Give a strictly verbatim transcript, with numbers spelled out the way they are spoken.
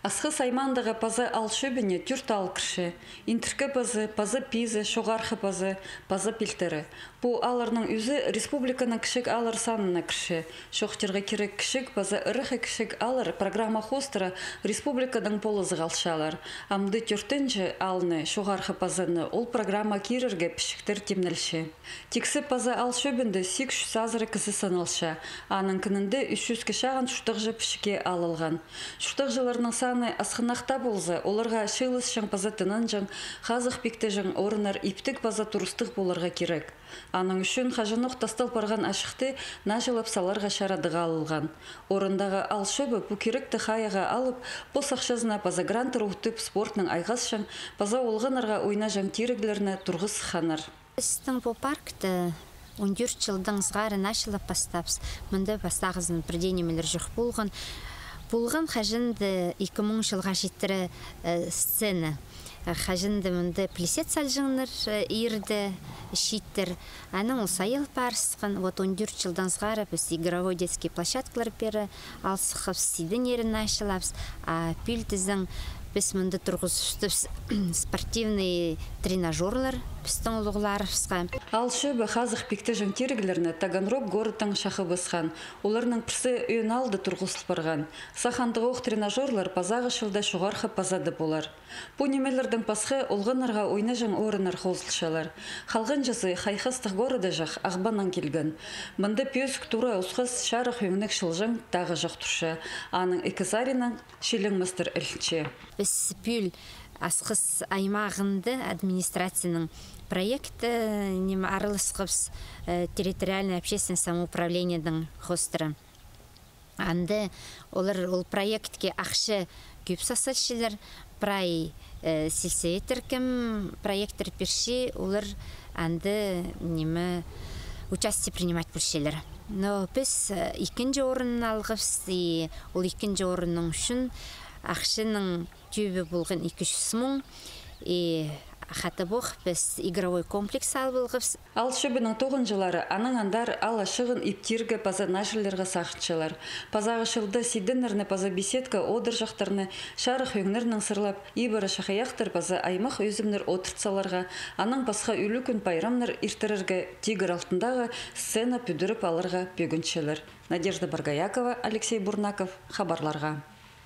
Асхыс аймаандағы Паза аал чӧбіне тӧрт аал кірче: Индіркі Паза, Паза Пизі, Чоғархы Паза, Паза Пилтірі. Пу аалларның ӱзі республиканың кічіг ааллар санына кірче. Чоохтирға кирек, кічіг Паза, ыраххы кічіг ааллар программа хоостыра республиканың полызығ алчалар. Амды тӧртінҷі аалны, Чоғархы Пазаны, ол программа кирерге пічіктер тимнелче. Тиксі Паза аал чӧбінде сигіс чӱс азыра кізі саналча. Аның кінінде ӱс чӱске чағын чуртағҷы пічікке алылған. Чуртағҷыларның саны асхынах таа полза, оларға чыылысчаң паза тынанҷаң, хазых пиктеҷең орыннар иптіг паза турыстығ поларға кирек. Аның ӱчӱн хаҷанох тастал парған ачыхты наҷылап саларға чарадығ алылған. Орындағы аал чӧбі пу киректі хайығға алып, пос ахчазына паза гранттар утып, спортнаң айғасчаң паза олғаннарға ойнаҷаң тиріглерні турғыс сыхханнар. Пістің пу паркты он тӧрт чылдаң сығара наҷылап пастаабыс. Мында пастағызын пір дее нимелер чох полған. Полған хаҷан-да ікі муң чылға читіре, э, сцена. Э, хаҷан-да мында пілісет салҷаңнар, э, иирде чииттер. Анаң ол сайыл парысхан. Вот он тӧрт чылдаң сығара піс игровой детский площадкалар пеер алысхабыс, сидінерін наҷылаабыс. А пӱӱл тізең, піс мында турғызыбыстыбыс спортивный тренажёрлар пістің улуғларыбысха. Аал чӧбі хазых пиктеҷең тиріглерні Таганрог городтаң чахыбысхан. Оларның пірсі ӧӧн аалда турғызыл парған. Сах андағох тренажёрлар пазағы чылда Чоғархы Пазада полар. Пу нимелердең пасха олғаннарға ойнаҷаң орыннар хозылчалар. Халғанҷызы хайхастығ городыҷах Ағбаннаң килген. Мында пӧзік тура осхас чарых ӧңніг чылҷаң тағҷах турча. Аның ікі саринаң чилең мастар ілінче. Піс пӱӱл Асхыс аймағында администрацияның проекті, э, ниме, араласхабыс, э, территориальное общественное самоуправлениедең хоостыра. Анда олар ол проектке ахча кӧп сас салчалар, прай, э, сельсоветтер кем проекттер пирче, олар анда, ниме, участие принимать полчалар. Но піс, э, ікінҷі орынны алғабыс, и ол ікінҷі орынның ӱчӱн ахчаның тӧбі полған ікі чӱс муң, и хатабох піс игровой комплекс алып алғабыс. Аал чӧбінің тоғынҷылары анаң андар аал ачығын иптирге паза наҷылирға сағынчалар. Пазағы чылда сидіннерні паза беседка одырҷахтарны чарых ӧңнернең сырлап, ибіре чахайахтар паза аймах ӧзімнер одырт саларға, анаң пасха ӱлӱкӱн пайрамнар иртірерге тигір алтындағы сцена пӱдіріп аларға пӧгінчелер. Надежда Боргоякова, Алексей Бурнаков, хабарларға.